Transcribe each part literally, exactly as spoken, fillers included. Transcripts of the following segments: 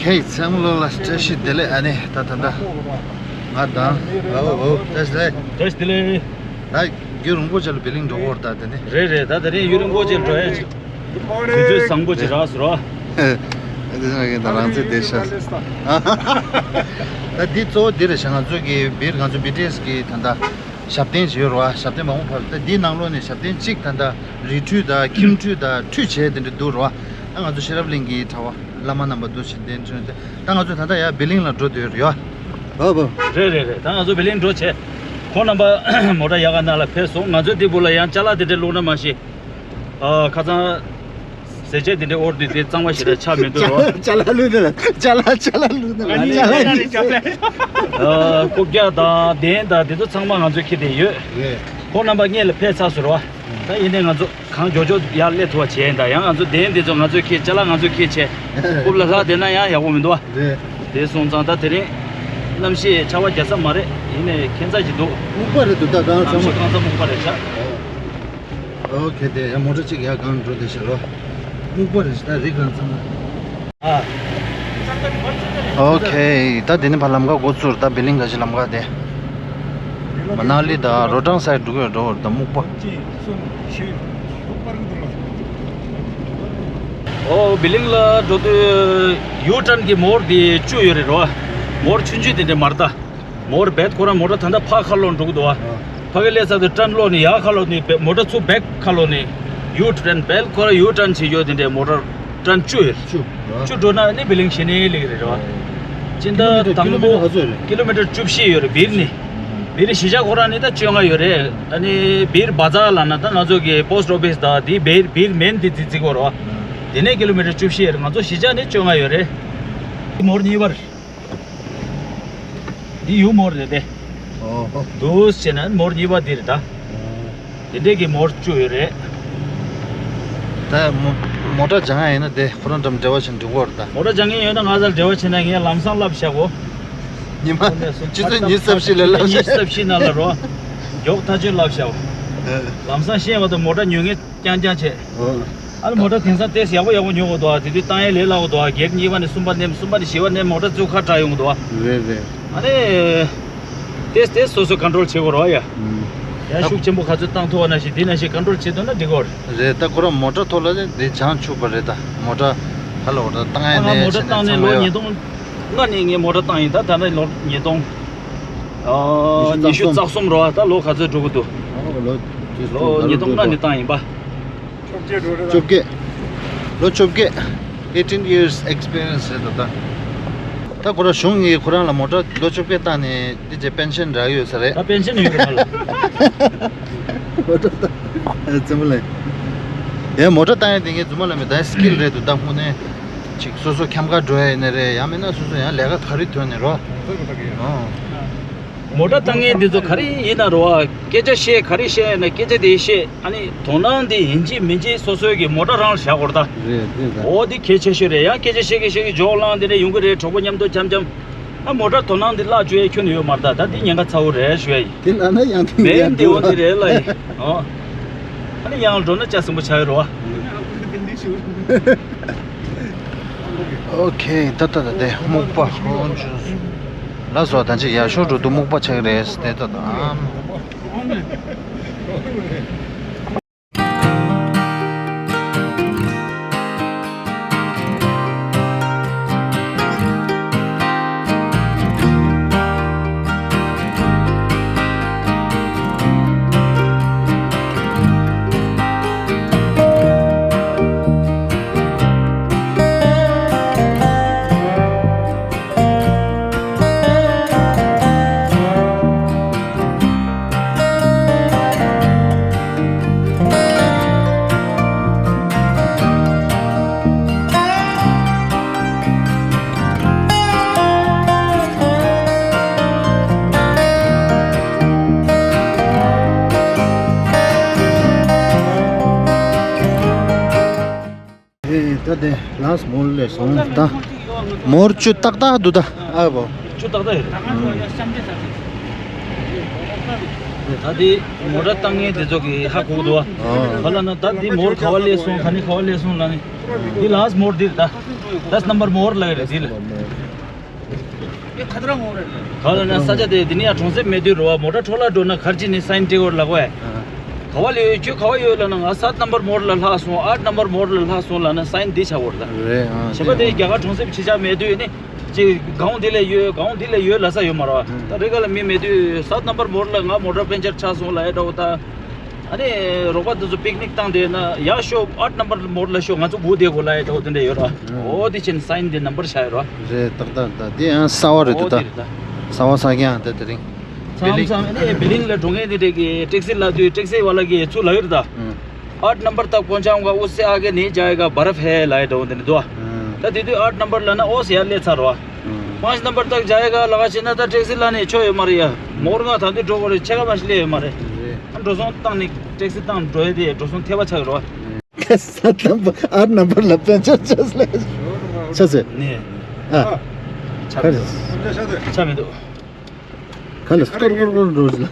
ཁྱེད་ཚང་མ་ལོ་ལ་བཀྲ་ཤིས་བདེ་ལེགས། ཨ་ནི་ད་ད་ད་ང་དང་། ཨོ་ཨོ་བཀྲ་ཤིས་བདེ་ལེགས། བཀྲ་ཤིས་བདེ་ལེགས། ད་རྒྱུན་རིང་པོ་ཅིག་ལ་བི་ལིང་འགྲོ་གི་ཡོད་རེད། ད་དེ་ནས་རེད་རེད། ད་དེ་རིང་ཡུན་རིང་པོ་ཅིག་འགྲོ་ཡ་ཅིག་དུས་ཚོད་བཟང་པོ་ཅིག་རག་སོང་ར། ཨ་དེ་ཚང་གི་ད་རང་ཚེ་བདེ་ཤག་ད་འདི་གཙོ་བོ་འདི་རེད་ཤག་ང་ཚོ་གི་བིར་ང་ཚོ་བི་ཊི་ཨེས་གི་ད་ད་ཞབས་བརྟན་ཅིག་ཡོད་རེད་བ། ཞབས་བརྟན་མང་པོ་ཕབ། ད་འདིའི་ནང་ལོགས་ནས་ཞབས་བརྟན་གཅིག་ད་ད་རི་ཁྲོད་ད་ཁྱིམ་ཁྲོད་ད་ཁྲུས་བྱས་དེ་འདྲ་འདུག་རེད་བ། ད་ང་ཚོ་ཤེས་རབ་གླིང་གི་གྲྭ་བ་བླ་མ་རྣམ་པ་འདུག་ཕྱིན་གདན་འདྲེན་བྱས། ད་ང་ཚོ་ད་ལྟ་ཡར་བི་ལིང་ལ་འགྲོ་འདོད་ཡོད་རེད་བ། ཨོ་བོ། རེད་རེད་རེད། ད་ང་ཚོ་བི་ལིང་འགྲོ་བྱས། ཁོང་རྣམ་པ་མོ་ཊ་ཡག་ག་ནང་ལ་ཕེབས་སོང་། ང་ཚོའི་སྟེགས་བུ་ལ་ཡང་ཅ་ལག་དེ་འདྲ་བླུགས་ན་མ་ཤེས། ཨ་ཁ་སང་ཟས་བཅད་དེ་འདྲའི་འོར་དུས་དེ་གཙང་མ་ཞེ་དྲག་ཆགས་མི་འདུག་རོ། ཅ་ལག་བླུགས་ནི་ལ་ཅ་ལག་ཅ་ལག་བླུགས་ནི་ལ་ཅ་ལག་ཅ་ལག་ཨ་རྐུབ་བཀྱག་དང་གདན་དང་དེ་ཚོ་ཚང་མ་ང་ཚོས་འཁྱེར་བསྡད་ཡོད། རེད། ཁོང་རྣམ་པ་སྔོན་ལ་ཕེབས་ཚར་སོང་རོ། ད་ཡིན་ནའི་ང་ཚོ་གང་མགྱོགས་མགྱོགས་ཡར་སླེབས་ཐུབ་པ་བྱས་ཡིན། ད་ཡང་ང་ཚོ་གདན་དེ་ཚོ་ང་ཚོས་འཁྱེར། ཅ་ལག་ང་ཚོས་འཁྱེར་བྱས་རྐུབ་ལ་ལྷག་བསྡད་ན་ཡང་ཡག་པོ་མི་འདུག་བ། རེད། དེ་སོང་ཙང་ད་དེ་རིང་གནམ་གཤིས་ཆར་པ་རྒྱག་ས་མ་རེད། ཡིན་ནའི་ཁྱད་མཚར་ཅིག་འདུག་སྨུག་པ་རེད་འདུག་ད་གང་གནམ་ཚང་གཤིས་མ་གང་ཚང་སྨུག་པ་རེད་ཤག་ཨོ་ཁེ་དེ་ཡང་མོ་ཊ་གཅིག་ཡར་གང་འགྲོ་བསྡད་ཤག་ལོ། སྨུག་པ་རེད་ཤག་ད་རི་གང་ཚང་མ། ཨ། ཨོ་ཁེ། ད་དེ་ནས་ཕར་ལམ་ཁ་འགོ་བཙུགས། ད་བི་ལིང་ག་ཞིག་ལམ་ཁ་དེ། མ་ན་ལི་དང་རོ་ཊང་སའིཌ་འགྲོ་གི་ཡོད་འགྲོ་བར་ད་སྨུག་པ། ཨོ་བི་ལིང་ལ་འགྲོ་དུས་ཡུ་ཊརན་གྱི་མོར་དེ་བཅུ་ཡོད་རེད་རོ། མོར་ཆུང་ཆུང་དེ་འདྲ་མ་རེད་ད། མོར་བེད་ཁོ་རང་མོ་ཊ་ད་ལྟ་ཕ་ཁ་ལོག་འགྲོ་གི་འདུག་བ། ཨ། ཕ་གི་སླེབས་ཚར་དུས་ཊརན་ལོག་ནས་ཡར་ཁ་ལོག་ནས་བེད་མོ་ཊ་ཚུར་བེག་ཁ་ལོག་ནས་ཡུ་ཊརན་བེད་ཁོ་རང་ཡུ་ཊརན་བྱེད་ཡོད་དེ་འདྲའི་མོ་ཊ་ཊརན་བཅུ་ཡོད། བཅུ། ཨ། བཅུ་འགྲོ་ན་ནི་བི་ལིང་གཞི་ནས་སླེབས་ཀྱི་རེད་རོ། སྤྱི་ཟླ་ཀི་ལོ་མི་ཊར་དང་པོ་ཀི་ལོ་མི་ཊར་ག་ཚོད་རེད། ཀི་ལོ་མི་ཊར་བཅུ་བཞི་ཡོད་རེད་བིར་ནས། བིར་གཞིས་ཆགས་ཁོ་རང་ནི་ད་བཅོ་ལྔ་ཡོད་རེད། ཨ་ནི་བིར་བ་ཛར་ལབ་ན་ད་ང་ཚོ་གི་པོ་སི་ཊི་ཨོ་ཕི་སི་དང་དེའི་བིར་བིར་མེན་དེ་ཙི་ཙི་གོ་རོ། དེ་ནས་ཀི་ལོ་མི་ཊར་བཅུ་བཞི་ཡོད་རེད། ང་ཚོ་གཞིས་ཆགས་ནི་བཅོ་ལྔ་ཡོད་རེད། མོར་གཉིས་པ་རེད། འདི་ཡུ་མོར་རེད་དེ། ཨོ་ཧོ། འདུག་བྱས་ན་མོར་གཉིས་པ་འདི་རེད་ད། ཨོ། དེ་འདྲས་ཀྱི་མོར་བཅུ་ཡོད་རེད། ད་མོ་མོ་ཊ་སྦྱང་ཡ་ཡིན་ན་དེ་ཁོ་རང་འགྲམ་འབྲེལ་བ་བྱས་ན་འགྲིག་གི་རེད་ད། མོ་ཊ་སྦྱང་མཁན་ཡོད་ན་ང་ཚོར་འབྲེལ་བ་བྱས་ན་ངས་ལམ་སང་བསླབ་བཞག་གོ། ཉི་མ་ཁོ་ནས་སུ་ཆུ་ཚོད་ཉི་ཤུ་རྩ་བཞི་ལ་བསླབ་ཉི་ཤུ་རྩ་བཞི་ནང་ལ་རོ། མགྱོགས་ཐག་ཆོད་བསླབ་བཞག་གོ། ཨེ། ལམ་སང་ཤེས་པ་དང་མོ་ཊ་ཉོ་མཁན་རྐྱང་རྐྱང་བྱས། ཨོ། ཨ་ལ་མོ་ཊ་དེང་སང་ཏོག་ཙམ་ཡག་པོ་ཡག་པོ་ཉོ་དགོས་འདུག་ཨ། དེ་དུས་བཏང་ཡས་ལས་སླ་པོ་འདུག་ཨ། སྒེར་གཉིས་པ་ནས་གསུམ་པ་ནས་གསུམ་པ་ནས་བཞི་པ་ནས་མོ་ཊ་བཙུགས་ཁ་གྲག་ཡོང་གི་འདུག་ཨ། རེད་རེད། ཨ་ནི། ཏོག་ཙམ་ཏོག་ཙམ་སོ་སོས་ཀོན་ཊོལ་བྱེད་དགོས་རེད་ཡ། ཨུམ། ཡ་ཤུགས་ཆེན་པོ་ག་ཚོད་བཏང་ཐུབ་པ་ནང་བཞིན་དེ་ནང་བཞིན་ཀོན་ཊོལ་བྱེད་ཐུབ་ན་འགྲིག་གི་རེད། རེད། ད་ཁོ་རང་མོ་ཊ་ཐོག་ལ་དེ་སྦྱང་ཆོག་པ་རེད་ད། མོ་ཊ་ཧ་ལ་བོ་ད་བཏང་ཡ་ཨ་ང་ནས་མོ་ཊ་བྱས་ནས་བཏང་ནས་ཚང་མ་ལོ་ཡོད། ཉིས་སྟོང་ལྔ་ནས་ངས་མོ་ཊ་བཏང་ཡིན། ད་ད་ལྟ་ལོ་ཉིས་སྟོང་ཨ་ཉི་ཤུ་རྩ་གསུམ་རེད་བ། ད་ལོ་ག་ཚོད་འགྲོ་གི་འདུག་ཨ་ལོ་ལོ་ཉིས་སྟོང་ལྔ་ནས་བཏང་ཡིན་པ། བཅོ་བརྒྱད། ལོ་བཅོ་བརྒྱད། eighteen years experience རེད་ད། ད་ཁོ་རང་གཞུང་གིས་ཁོ་རང་ལ་མོ་ཊ་ལོ་བཅོ་བརྒྱད་བཏང་ནས་འདི་བྱས་པེན་ཤན་རག་ཡོད་ས་རེད། ད་པེན་ཤན་ཡོད་རེད་ད་ལ། མོ་ཊ་ད་རྩེད་མོ་ལེན། ཡང་མོ་ཊ་བཏང་ཡས་དེ་ངས་རྫུན་མ་ལབ་མེད། ད་སི་ཀིལ་རེད་འདུག་ད་དངོས་གནས་ཅིག་སོ་སོ་ཁྱམས་ཁར་འགྲོ་ཡས་ཡིན་ན་རེད། ཡང་མིན་ན་སོ་སོ་ཡང་ལས་ཀ་ག་རེ་ཐོན་ནས་རོ། ཨོ། མོ་ཊ་བཏང་མཁན་འདི་ཚོ་ག་རེ་ཡིན་ན་རོ། སྐད་ཆ་བཤད་ག་རེ་བཤད་ཡིན་ན་སྐད་ཆ་དེ་བཤད། ཨ་ནི་དོ་སྣང་དེ་ཡིན་གཅིག་མིན་གཅིག་སོ་སོའི་གི་མོ་ཊ་རང་ལ་བཞག་དགོས་རེད་ད། རེད་རེད་ད། འོ་དེ་གལ་ཆེ་ཤོས་རེད། ཡང་སྐད་ཆ་བཤད་གི་བཤད་གི་འཇོག་ལངས་དེ་འདྲ་ཡོང་གི་རེད། གྲོགས་པོ་མཉམ་དུ་འཆམ་འཆམ། ཨ་མོ་ཊ་དོ་སྣང་དེ་བརླག་བཅུག་ཡས་ཁྱོན་ནས་ཡོད་མ་རེད་ད། ད་དེ་ཉེན་ཁ་ཚ་བོ་རེད་ཞུ་ཡ་ཡིན། དེ་ན་ན་ཡང་དེ་མེད་ཡང་འདི་འོ་དེ་རེད་ལ་ཡིན། ཨོ། ཨ་ནི་ཡང་འགྲོ་ན་ལྕགས་ཟིང་པོ་ཆགས་ཡོད་རེད་བ། ཨོ་ཁེ། ད་ད་ད་དེ་སྨུག་པ་ཁོང་ཆུ་ལ་སོ་ད་ཅིག་ཡར་ཤོག་འགྲོ་དུས་སྨུག་པ་ཆགས་རེད་དེ་ད་ད། ཨེ། ད་དེ་ལགས་མོལ་ལས་སོང་ད། མོར་བཅུ་ཏག་ཏག་འདུག་ད། ཨ་བོ། བཅུ་ཏག་ཏག་ཡོད་རེད། ད་དེ་མོ་ཊ་བཏང་མཁན་དེ་ཚོ་གི་ཧ་གོ་གི་འདུག་བ། ཨ། ག་ལབ་ན་ད་དེ་མོར་ག་བ་སླེབས་སོང་། ག་ནས་ག་བ་སླེབས་སོང་ལབ་ནས། དེ་ལ་སི་མོར་འདིར་ད། ད་སི་ནམ་བར་མོར་ལབ་ཡོད་རེད་དེ་ལ། ག་ལབ་ན་ས་ཆ་དེ་དེ་ནས་ཡང་གྲོང་གསེབ་མེད་དུས་རེད་བ། མོ་ཊ་འཕྲོ་བརླག་འགྲོ་ན་ག་རེ་བྱས་ནས་སའིན་སྤྲད་དགོས་ལབ་གོ་ཨེ། ག་བ་སླེབས་ཡོད། ཁྱོད་ག་བ་ཡོད་ལབ་ན། ང་སད་ནམ་བར་མོར་ལ་ལྷག་སོང་། ཨཊ་ནམ་བར་མོར་ལ་ལྷག་སོང་ལབ་ན་སའིན་འདི་ཆགས་དགོས་རེད་ད། རེད། ཨ། གཞན་པ་དེ་རྒྱ་གར་གྲོང་གསེབ་ཆེ་ཆགས་མེད་དུས་ནི། ཅིག་སྒང་འདི་ལས་ཡོད། སྒང་འདི་ལས་ཡོད་ལབ་ས་ཡོད་མ་རེད་བ། ད་རེ་ག་ལ་མི་མེད་དུས་སད་ནམ་བར་མོར་ལ་ང་མོ་ཊ་པན་ཆར་ཆགས་སོང་ལབ་ཡ་འདྲ་བོ་ད། ཨ་ནི་རོགས་པ་དེ་ཚོ་པིག་ནིག་བཏང་དེ་ན་ཡར་ཤོག་ཨཊ་ནམ་བར་མོར་ལ་ཤོག་ང་ཚོ་སྒུག་བསྡད་དགོས་ལབ་ཡ་འདྲ་བོ་དེ་འདྲ་ཡོད་རེད་བ། ཨོ་དེ་ཕྱིན་སའིན་དེ་ནམ་བར་བཞག་ཡོད་རེད་བ། རེད། ཏག་ཏག་རེད་ད། དེ་ཡང་གསར་བ་རེད་འདུག་ད། ཨོ་དེ་རེད་ད། གསར་བ་གསར་རྐྱང་ད་དེ་རིང་། མཚམས་མཚམས་ཨ་ནི་བི་ལིང་ལ་འགྲོ་མཁན་དེ་འདྲས་ཀྱི་ཊེག་སི་ལ་དུས་ཊེག་སི་ཝ་ལ་གིས་ཚུར་ལབ་ཡོད་རེད་ད། ཨ། आठ नंबर तक पहुंचाऊंगा, उससे आगे नहीं जाएगा, बर्फ है ལབ་ཡ་འདྲ་བོ་དེ་འདྲ་འདུག་བ། ད་དེ་དུས་आठ नंबर ལབ་ན་ཨོ་ཟེར་ཡ་སླེབས་ཚར་བ། पाँच नंबर तक जाएगा ལབ་ག་བྱས་ན་ད་ཊེག་སི་ལ་ནས་ཆོ་ཡོད་མ་རེད་ཡ། མོར་ང་ད་དུས་འགྲོ་དགོས་རེད། ཕྱེད་ཀ་མ་ཞིག་སླེབས་ཡོད་མ་རེད། ཨ། འགྲོ་སོང་བཏང་ནས་ཊེག་སི་བཏང་འགྲོ་ཡ་དེ་འགྲོ་སོང་ཐེབས་པ་ཆགས་ཡོད་རེད་བ། सात नंबर, आठ नंबर ལ་པན་ཆར་ཆགས་སོང་ལབ། ཆགས་སོང་། ནས། ཨ། ཆགས་མི་འདུག་ཆགས་མི་འདུག་ག་ལ་སྐོར་སྐོར་སྐོར་འགྲོ་ལ།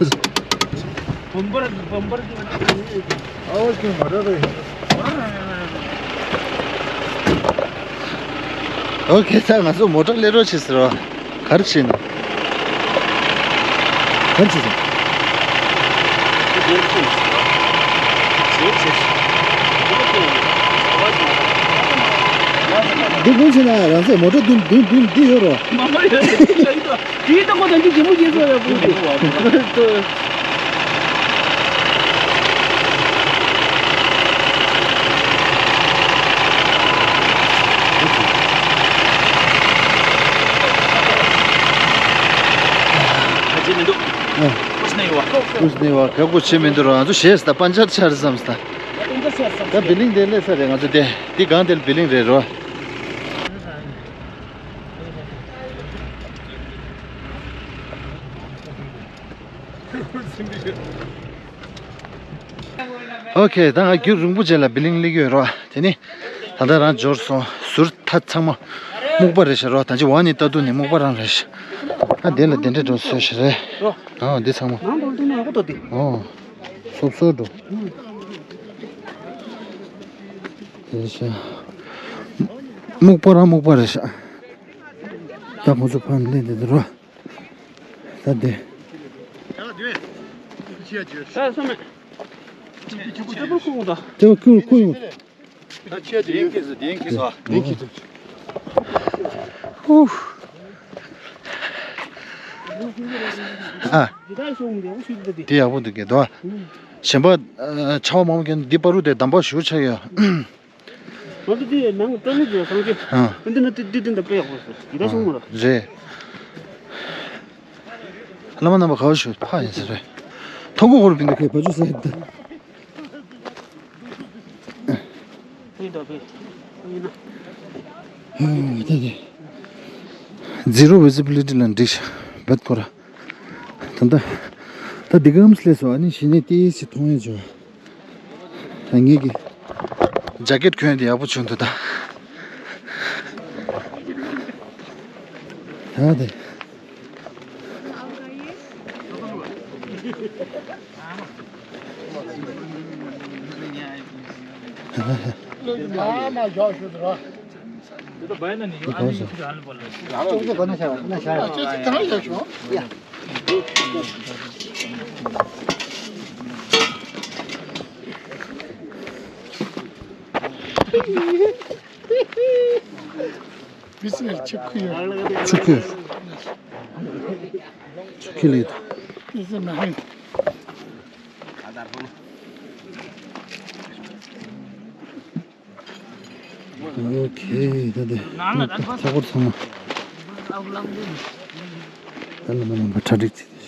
बम्पर बम्पर की वजह से नहीं है। आवाज क्यों मार रहा है? ཨོ་ཁེ། ད་ང་ཚོ་མོ་ཊ་སླེབས་རོགས་བྱེད་ཟེར་བ། ག་རེ་བྱེད་ནི། ག་རེ་བྱེད་ཟེར། འདི་ཀུན་བྱེད་ན་རང་ཚོའི་མོ་ཊ་འདི་འདི་འདི་འདི་ཡོད་རོ། མ་མ་ཡོད། དེའི་ལྟ་བ་དང་འདི་ཇེ་མོ་རྒྱས་སོ་ཡ་པུ་ཏི། ཁ་ཅིག་མི་འདུག་ཨ། ཀུཤ་ནི་ཡོད་བ། ཀུཤ་ནི་ཡོད་བ། ག་ཀུ་ཆེ་མི་འདུག་རོ། ང་ཚོ་ཞེས་ད་པན་ཆར་ཆར་བསམ་སྟ། ད་བི་ལིང་དེ་སླེབས་ས་རེད། ང་ཚོ་དེ་དེ་སྒང་དེར་བི་ལིང་རེད་རོ། ཨོ་ཁེ། ད་ང་རྒྱུན་རིང་པོ་རྗེས་ལ་བི་ལིང་སླེབས་ཀྱི་ཡོད་རོ། དེ་ནི་ད་ལྟ་རང་འབྱོར་སོང་། ཟུར་ཐ་ཚང་མ་སྨུག་པ་རེད་ཤག་རོ། ད་ཅི་ཝ་ནི་ལྟ་དུས་ནི་སྨུག་པ་རང་རེད་ཤག་ཨ་དེ་ལ་དེ་འདྲས་འགྲོ་སོས་ཤག་རེད། ཨ་འདི་ཚང་མ། ནང་དུ་འདུག་ན་ཡག་པོ་འདུག་སྟེ། ཨོ། སོབ་སོབ་འགྲོ། དེ་ཤག་སྨུག་པ་རང་སྨུག་པ་རེད་ཤག་ད་ཁོ་ཚོ་ཕར་སླེབས་བསྡད་འདུག་རོ། ད་དེ། ད་སོ་མེད། ད་བུ་ཁུ་ཁུ་ཡོང་། ཨ། དེ་ཡག་པོ་འདུག་གས་དོ། གཞན་པ་ཨ་ཆར་པ་མང་པོ་གྱོན་འདི་པ་རུ་དེ་འདམ་པ་ཞུ་ཆགས་ཡོད། ང་ཚོ་དེ་ནང་སྤྲོ་ནི་དེ་སང་ཅི། ཨ། འདི་ན་དེ་དེ་དེ་འདྲ་དཔེ་ཡག་པོ་སོ། ཡི་ར་སོང་མ་ར། རེད། བླ་མ་རྣམ་པ་ག་བ་ཞུ་ཕ་ཡིན་ཟེར་རེད། ཐོང་གོ་ཧོར་པིན་དུ་ཁེ་བ་ཅུ་ཟེར་ད། ཧུའི་ད་བེ། ཧུའི་ན། ཧུའི་ད་གི། Zero visibility ལ་འགྲིག་ཤག་བེད་ཁོ་ར། ད་ད། ད་འདི་གམ་སླེབས་སོང་། ཨ་ནི་གཞི་ནས་ཏི་སི་མཐོང་ཡ་བྱུང་། ད་ངེད་ཀྱི་ཇེ་ཀེད་གྱོན་དེ་ཡག་པོ་བྱུང་འདུག་ད། ད་དེ། ཨོ་ཁེ། ད་དེ་ཚ་བོར་ཚང་མ་ད་ལ་མ་ལ་མ་གྲ་སྒྲིག་བྱེད།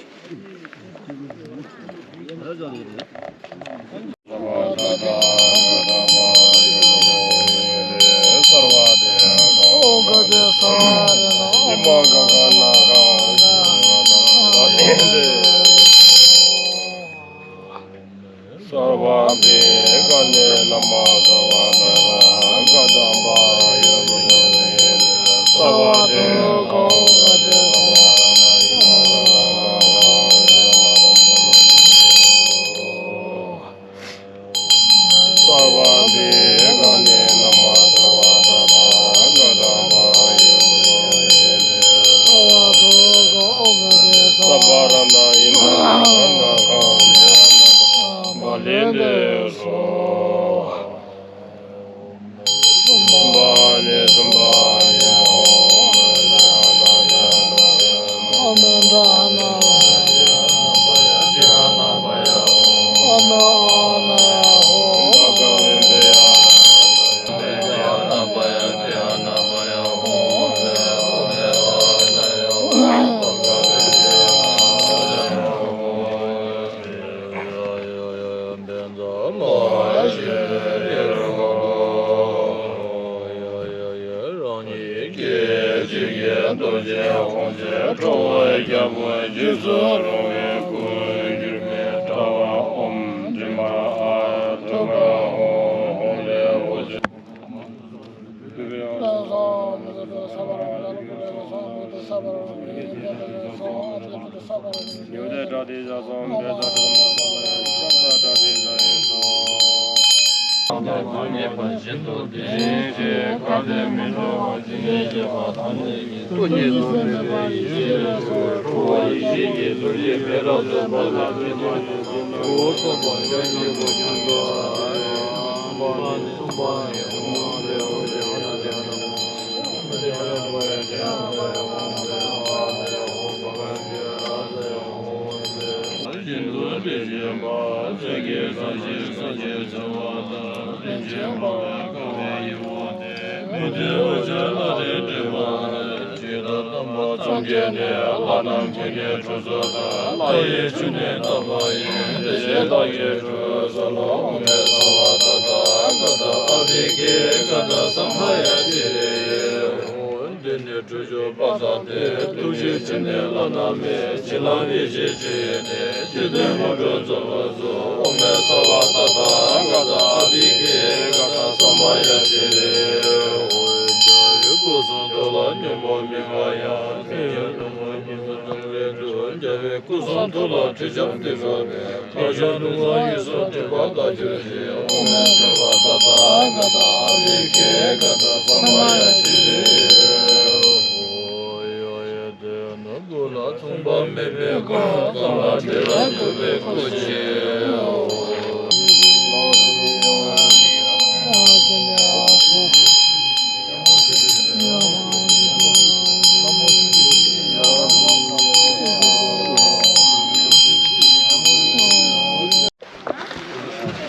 འདི་ནི་ཁྲུས་ཞུ་པ་ས་སྟེ། ཐུགས་རྗེ་ཆེ་ནས་བླ་ན་མེད། བྱིན་རླབས་ཡེ་ཤེས་ཆུ་ཡིས་ནི། འཇིག་རྟེན་དངོས་གྲུབ་སྩོལ་བར་ཤོག། ཨོཾ་སརྦ་ཏ་ཐཱ་ག་ཏ་ཨ་བྷི་ཥིག་ཏ་ས་མ་ཡ་ཤི་རེ། ཨོཾ་རྒྱལ་བའི་སྐུ་གསུང་ཐུགས་ལ་ཉོན་མོངས་མེད་པ་ཡང་། ཐུགས་ཉིད་ནུབ་མོ་ཉིད་དུ་ཐུགས་ལས་འགྲོ། རྒྱལ་བའི་སྐུ་གསུང་ཐུགས་ལ་ཁྲུས་ཆབ་འདི་བཟུང་ནས། ལྷག་བཞག་ནུབ་མོ་ཡིད་གསུམ་སྒྲིབ་པ་དག་གྱུར་ཅིག། ཨོཾ་སརྦ་ཏ་ཐཱ་ག་ཏ་ཨ་བྷི་ཥིག་ཏ་ས་མ་ཡ་ཤི་རེ། ཨོཾ་ཡོ་ཡེ་དེ་ནི་སྐུ་ལ་མཚུངས་པ་མེད་པའི་སྐུ། གང་ལ་འབྲེལ་བར་གྱུར་པའི་སྐུ་ཞེས།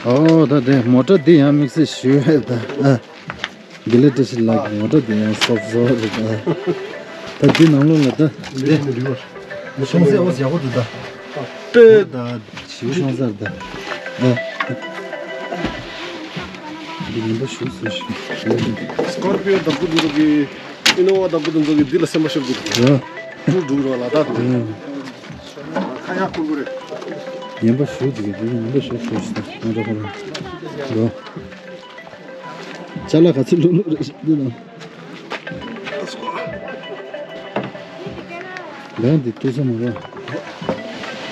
ཨོ་ད་དེ་མོ་ཊ་འདི་ཡང་དམིགས་བསལ་ཞུ་ཡས་ད། ཨ། དགེ་ལེགས་བཀྲ་ཤིས་ལགས་ཀྱི་མོ་ཊ་དེ་ཡང་གསོག་གསོག་རེད་ད། ད་འདི་ནང་ལོགས་ལ་ད་འདི་ཤོང་ཚད་ཨོ་ཡག་པོ་འདུག་ད། སྤྲོད་ད་ཞིའུ་ཤོང་ཚར་ད། ཨ། འདི་ངན་པ་ཞུ་ཟེར་ཞུ་ཞུ། སྐོར་པིའོ་བདག་པོ་འདི་ཚོ་གི་ཨི་ནོ་ཝ་བདག་པོ་འདི་ཚོ་གི་འདི་ལ་སེམས་པ་ཤོར་དགོས་འདུག་ད། ཨ། ཀྲུག་ཀྲུག་རོ་ལ་ད། ཨ། ཁ་ཡག་ཀུ་ཀུ་རེད། ངན་པ་ཞུ་འདི་གི་འདི་ངན་པ་ཞུ་ཞུ་ཞུ་ད་ང་འདྲ་ཁ་ལ་འགྲོ། ཅ་ལག་ག་ཚོད་ལྷུག་ལྷུག་རེད་འདི་དང་། ལན་འདི་ཏུ་ས་མ་ར།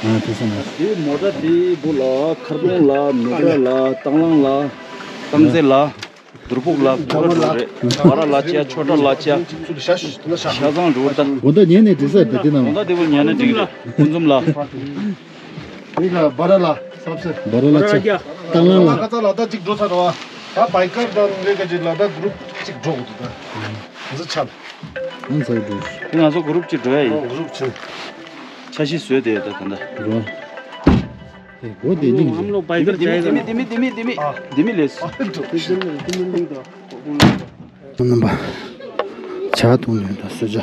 ཨ་ཏུ་ས་མ་ར། འདི་མོ་ཊ་འདི་བུ་ལ་ཁར་བོང་ལ་མེ་ཏྲ་ལ་ཏང་ལང་ལ་ཏང་རྩེ་ལ་དུར་ཕུག་ལ་ཕུ་ར་འགྲོ་རེད། བ་ར་ལ་ཅ་ཆོ་ཏྲ་ལ་ཅ། ཤ་ཚང་འགྲོ་རེད་ད། དགོང་དག་ཉལ་ནས་འགྲིག་ས་རེད་ད་འདི་ནང་། དགོང་དག་འདི་བུ་ཉལ་ན་འགྲིག་རེད། ཕུན་སུམ་ལ། འདི་ག་བ་ར་ལ་སབ་སེ། བ་ར་ལ་ཅ། ཏང་ལང་ལ། ཁ་ཚ་ལ་ད་གཅིག་འགྲོ་ཚར་བ། ད་བའི་ཀར་དང་རེ་ག་ཅིག་ལ་ད་གུ་རུབ་གཅིག་འགྲོ་དགོས་འདུག་ད། ང་ཚོ་ཆ། ང་ཚོ་འགྲོ། དེ་ང་ཚོ་གུ་རུབ་གཅིག་འགྲོ་ཡ་ཡིན། གུ་རུབ་ཆེ། འཆར་གཞི་བཟོས་དེ་ད་ད་ད། རོ། ཨེ་སྒོ་དེ་གླིང་རེད། ལོ་བའི་ཀར་དེ་མི་དེ་མི་དེ་མི་དེ་མི་དེ་མི་ལས། རྣམ་པ། ཇ་འཐུང་ནས་ད་གསོལ་ཇ།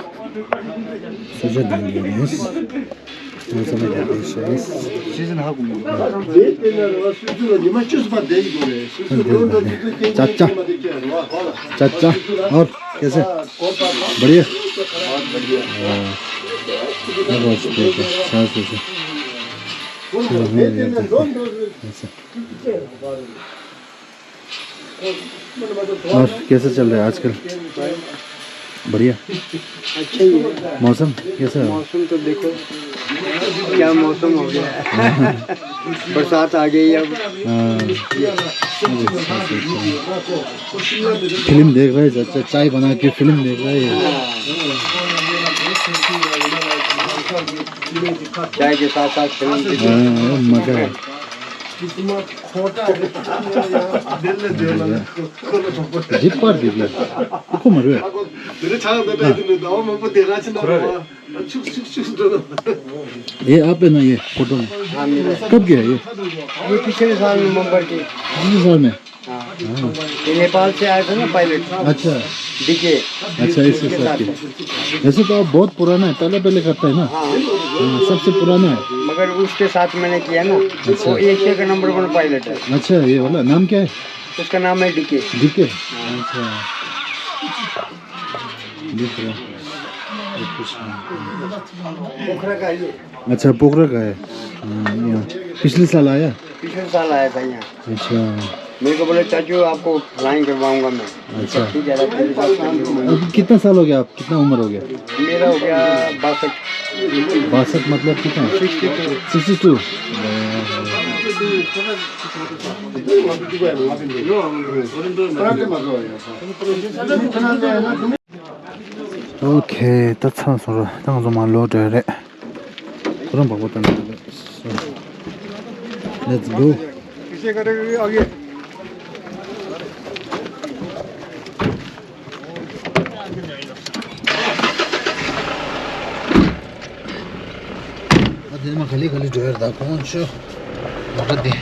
གསོལ་ཇ་འདོན་གྱི་ཡིན། ང་ཚོ་ལ་ཡག་པོ་ཞེས། ཤེས་བཞིན་ཧ་གོ་མི་འདུག་དེ་ལྟ་ན་སུ་ཚོ་ལ་ཉི་མ་བཅུ་ཙམ་པ་བསྡད་ཀྱི་འདུག་རེད། སུ་ཚོ་ལོ་འདྲ་སུ་ཚོ་སྐྱེ་ཅ་ཅ། ཉི་མ་དེ་སྐྱེ་རེད་བ། ཅ་ཅ། और कैसे? बढ़िया। हाँ, बहुत बढ़िया। हाँ, बहुत बढ़िया। हाँ, सर, सर, सर। हाँ, हाँ, हाँ, हाँ। और कैसे चल रहा है आजकल? बढ़िया। अच्छा ही है। मौसम कैसा है? मौसम तो देखो, क्या मौसम हो गया है। बरसात आ गई अब। हाँ। फिल्म देख रहे हैं, चाचा चाय बना के फिल्म देख रहे हैं। चाय के साथ साथ फिल्म भी। हाँ, मजा है। जिप पार दीजिए। रुको मत रे। ये आप है ना ये फोटो में? हाँ, मेरा है। कब गया ये? ये पिछले साल नवंबर के। पिछले साल में? हाँ। हाँ। ये नेपाल से आया था ना पायलट। अच्छा। डीके। अच्छा, इसके साथ के। वैसे तो आप बहुत पुराना है, पहले पहले करता है ना? हाँ। हाँ, सबसे पुराना है। मगर उसके साथ मैंने किया ना, अच्छा। वो एशिया का नंबर वन पायलट है। अच्छा, ये वाला नाम क्या है? उसका नाम है डीके। डीके? हाँ। अच्छा। दिख रहा है। पोखरा का ये। अच्छा, पोखरा का है। हाँ, यहाँ। पिछले साल आया? पिछले साल आया था यहाँ। अच्छा। मेरे को बोले, "चाचू, आपको फ्लाइंग करवाऊंगा मैं।" अच्छा। ठीक है, रख दीजिए, बात कर लूंगा। अभी कितना साल हो गया आप, कितना उम्र हो गया? मेरा हो गया बासठ। बासठ मतलब कितना? Sixty two. Sixty to. ཨོ་ཁེ། ད་ཚར་སོང་ར། ད་ང་ཚོ་མར་ལོག་འགྲོ་ཡ་རེད། ཁོ་རང་བག་པ་བཏང་གི་འདུག Let's go. पीछे करेंगे, आगे। ཨ་དེ་མ་ག་ལེ་ག་ལེ་འགྲོ་ཡ་རེད། ད་ཁོང་ཚོ་མ་ག་དེ།